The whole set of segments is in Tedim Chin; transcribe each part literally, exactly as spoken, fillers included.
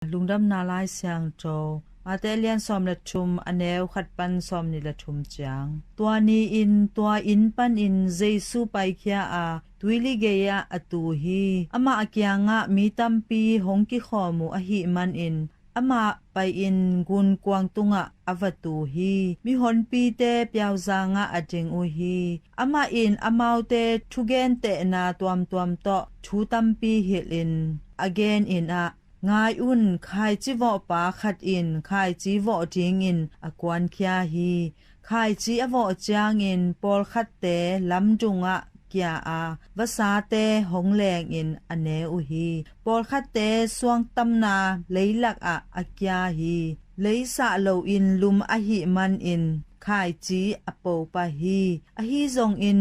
Lungdamna Lai Siangtho Mate a lian sawm le thum, a neu khat pan sawm nih le thum ciang. Tua ni-in tua inn panin Jesu paikhia a, tuili gei-ah a tu hi. Amah kiangah mi tampi hong kikhawm uh ahih manin amah pai-in gunkuang tungah a va tu hi. Mihonpite piauzangah a ding uh hi. Amah in amaute thugentehna tuamtuam tawh thu tampi hilhin a genin ah, ngai un, khaici vawhpa khat in khaici vawh dingin a kuankhia hi. Khaici a vawh ciangin pawlkhatte lamdungah kia a, vasate hong lengin a ne uh hi. Pawlkhatte suangtamna leilakah a kia hi. Leisah loin lum ahih manin khaici a po pah hi. Ahi zongin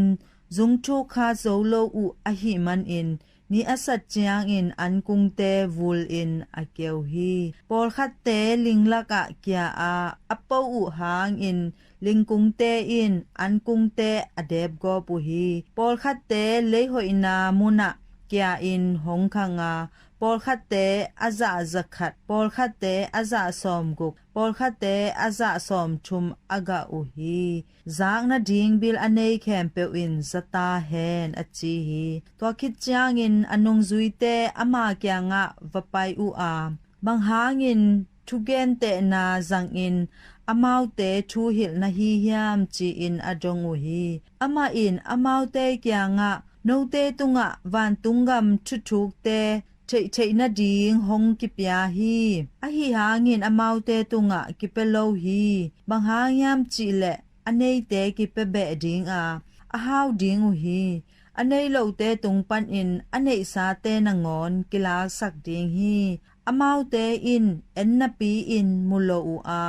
zungthuk kha zo lo uh ahih manin ni a sat ciangin ankungte vulin a keu hi. Pawlkhatte linglakah kia a, a po uh hangin lingkungte in ankungte a depgawp uh hi. Pawlkhatte leihoihna munah kia-in hong khang a, pawlkhatte a zah zakhat, pawlkhatte a zah sawmguk, pawlkhatte a zah sawmthum a gah uh hi. Zak nading bil a nei khempeuh in za ta hen, a ci hi. Tua khit ciangin a nungzuite ama kiangah va pai uh a, bang hangin thugentehna zangin amaute thu hilh na hi hiam, ci-in a dong uh hi. Amah in amaute kiangah, note tungah vantung gam thuthukte theihtheih nading hong kipia hi. Ahi hangin amaute tungah kipia lo hi. Bang hang hiam cihleh a neite kipia beh ding a, a hau ding uh hi. A nei lote tung panin a neihsate nangawn kilaksak ding hi. Amaute in en napi-in mu lo uh a,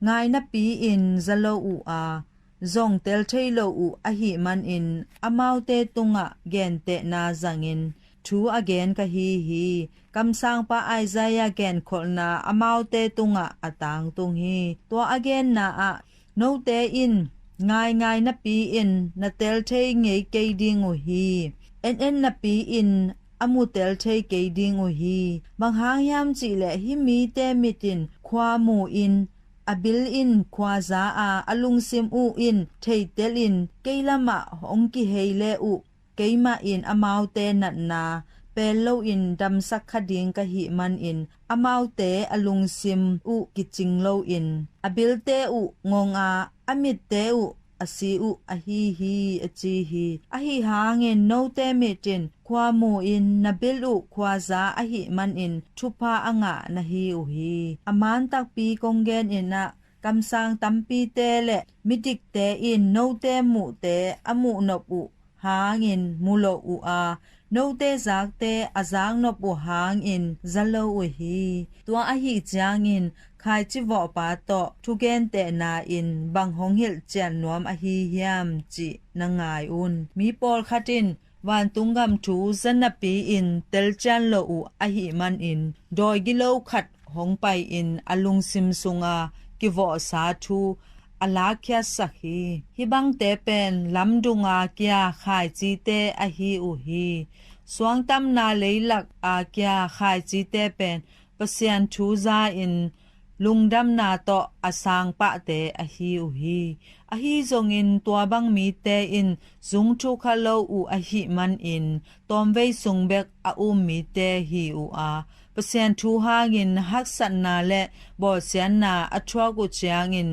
ngai napi-in za lo uh a, zong tel thei lo uh ahih manin amaute tungah gentehna zangin thu a gen ka hi hi. Kamsangpa Isaiah genkholhna amaute tungah a tangtung hi. Tua a genna ah, note in ngaingai napi-in na tel thei ngei kei ding uh hi. Enen napi-in a mu tel thei kei ding uh hi. Bang hang hiam cihleh hih mite mit in khua mu-in, a bil in khua za a, a lungsim uh in theitel in kei lamah hong kihei le uh, keimah in amaute natna pel loin damsak kha ding ka hih manin amaute a lungsim uh kicing loin a bilte uh ngong a, a mitte uh a si uh ahi hi, a ci hi. Ahi hangin note mit in khua mu-in na bil uh khua za ahih manin thupha a ngah na hi uh hi. A man takpi kong genin ah, kamsang tampite le midikte in note muhte a muhnop uh hangin mu lo uh a, note zakte a zaknop uh hangin za lo uh hi. Tua ahih ciangin khaici vawhpa tawh thugentehna in bang hong hilhcian nuam ahi hiam, cih na ngai un. Mi pawlkhat in vantung gam thu za napi-in telcian lo uh ahih manin dawi gilo khat hong pai-in a lungsim sunga kivawhsa thu a lakkhiatsak hi. Hih bangte pen lamdunga kia khaicite ahi uh hi. Suangtamna leilak a kia khaicite pen Pasian thu za-in lungdamna tawh a sang pahte ahi uh hi. Ahi zongin tua bang mite in zung thukha lo uh ahih manin tawmvei sung bek a um mite hi uh a, Pasian thu hangin haksatna le bawlsiatna a thuak uh ciangin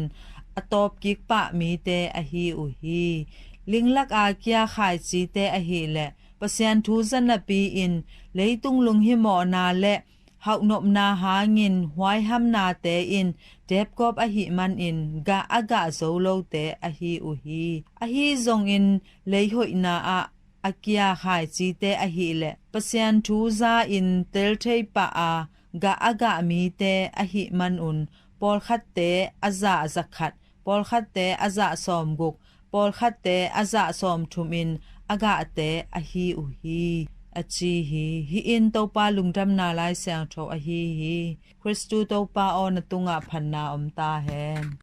a tawpkik pah mite ahi uh hi. Linglak a kia khaicite ahileh Pasian thu za napi-in leitung lunghimawhna le hauhnopna hangin huaihamnate in depgawp ahih manin gah a gah zo lote ahi uh hi. Ahi zongin leihoihna ah a kia khaicite ahileh Pasian thu za-in tel thei pah a gah a gah mite ahih manun pawlkhatte a zah zakhat, pawlkhatte a zah sawmguk, pawlkhatte a zah sawmthum in a gahte ahi uh hi, a ci hi. Hih in Topa lungdamna Lai Siangtho ahi hi. Khristu Topa aw, na tungah phatna om ta hen.